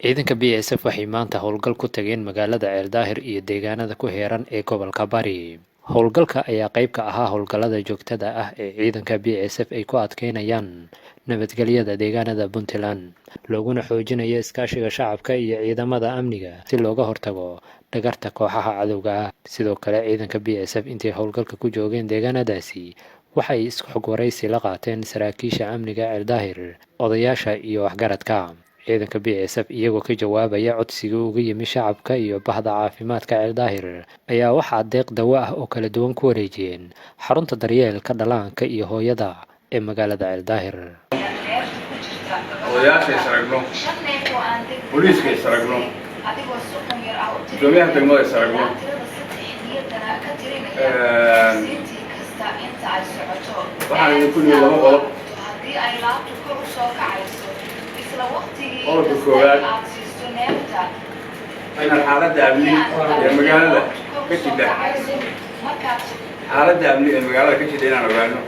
Ciidanka BSF waxay maanta howlgal ku tageen magaalada Ceeldaahir iyo deegaanada ku heeran ee gobolka Bari. Howlgalka ayaa qayb ka ahaa howlgallada joogtada ah ee ciidanka BSF ay ku adkeynayaan nabadgelyada deegaanada Puntland, looguna xoojinayo iskaashiga shacabka iyo ciidamada amniga si looga hortago dhagarta kooxaha cadowga ah. Sidoo kale, ciidanka BSF intay howlgalka ku joogeen deegaanadaasi waxay isku xog waraysi la qaateen saraakiisha amniga Ceeldaahir, odayaasha iyo waxgaradka. Ciidanka BSF, iyagoo ka jawaabaya codsigii uga yimi shacabka iyo bahda caafimaadka Ceeldaahir, ayaa waxaa deeq dawo ah oo kala duwan ku wareejiyeen xarunta daryeelka dhallaanka iyo hooyada ee magaalada Ceeldaahir. Odayaasha is aragno, booliiska is aragno, gudoomiyaha degmada is aragno, waxaan idinku nimi laba qodob. Qodobka koowaad, inaan xaaladda amni ee magaalada ka jidha, xaaladda amni ee magaalada ka jidha inaan ogaano,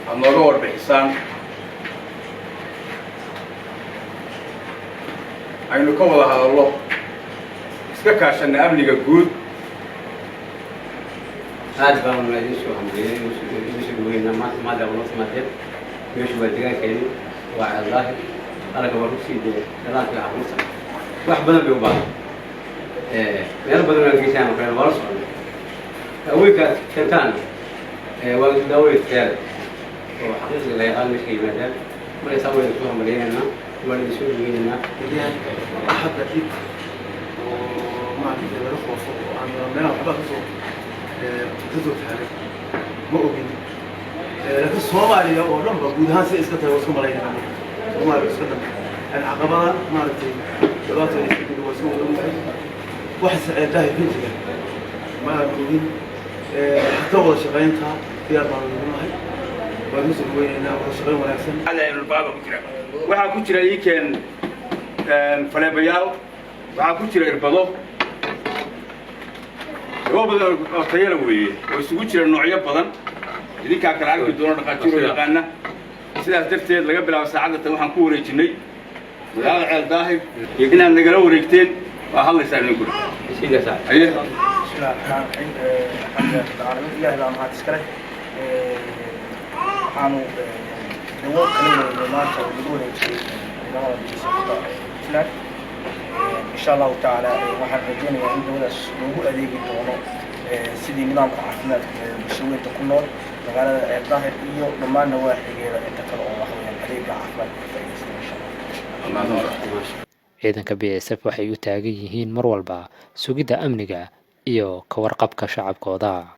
aad nooga warbixisaan, aynu ka wada hadallo, iska kaashanna amniga guud. Aad baan idin soo hambeeyey, idin soo dhaweynaa maanta. Maadaama noo timaadeen, meeshu waa deegaankeeni, waa Ceeldaahir. Aragga waa kusii dee dhalaanka iyo carruurta wax badan bay u baahan. Meelo badan waan geysaan oo kale, waa la soconay. Daawooyinka aad keentaan waa daawooyin tayaale oo xaqiiqda la yaqaan meesha ka yimaadaan. Marka saa waa idin soo hambaliyeynaynaa, waan idin soo dhaweynaynaa. Hadda dhib oo maaragtay laga khoofo oo aan meelaha waxba kasoo taagan ma ogin, laakiin Soomaaliya oo dhan ba guud ahaan siday iska tahay waa iska malaynaya. Soomaaliya iska dhan yani caqabada maaragtay dhibaato inay iska jiro waa iska wada ognahay. Waxase Ceeldaahir ka jira ma aan ogin. Xataa wada shaqaynta diyaar baan ugu nahay, waan usoo dhaweynaynaa wada shaqayn wanaagsan. Baaba ku jira, waxaa ku jira iikeen faleebayaal, waxaa ku jira irbado, dawo badan oo tayala weeye oo isugu jira noocyo badan. Idinkaa kala arki doono, dhaqaatiiroo yaqaana. Sidaas darteed, laga bilaabo saacadda tan waxaan ku wareejinay magaalada Ceel Daahir inaad nagala wareegteen. Waa hadlaysaa idinkuna. Sidaas. Aye. بسم الله الرحمن الرحيم، الحمد لله رب العالمين، إلهي baa mahad iska leh. Waxaanu dawo kala wareegnay maanta oo lagu wareejiyey ciidamada BSF-ta Puntland. Insha Allahu tacaala waxaan rajeynayaa in dawadaas loogu adeegi doono sidii nidaamka caafimaadka ee bulshaweynta ku nool magaalada Ceel Daahir iyo dhammaan nawaaxigeeda inta kale oo waxa weeyaan adeega caafimaadka ka faa'iidaysta, insha Allah. Ciidanka BSF waxay u taagan yihiin mar walba sugidda amniga iyo ka warqabka shacabkooda.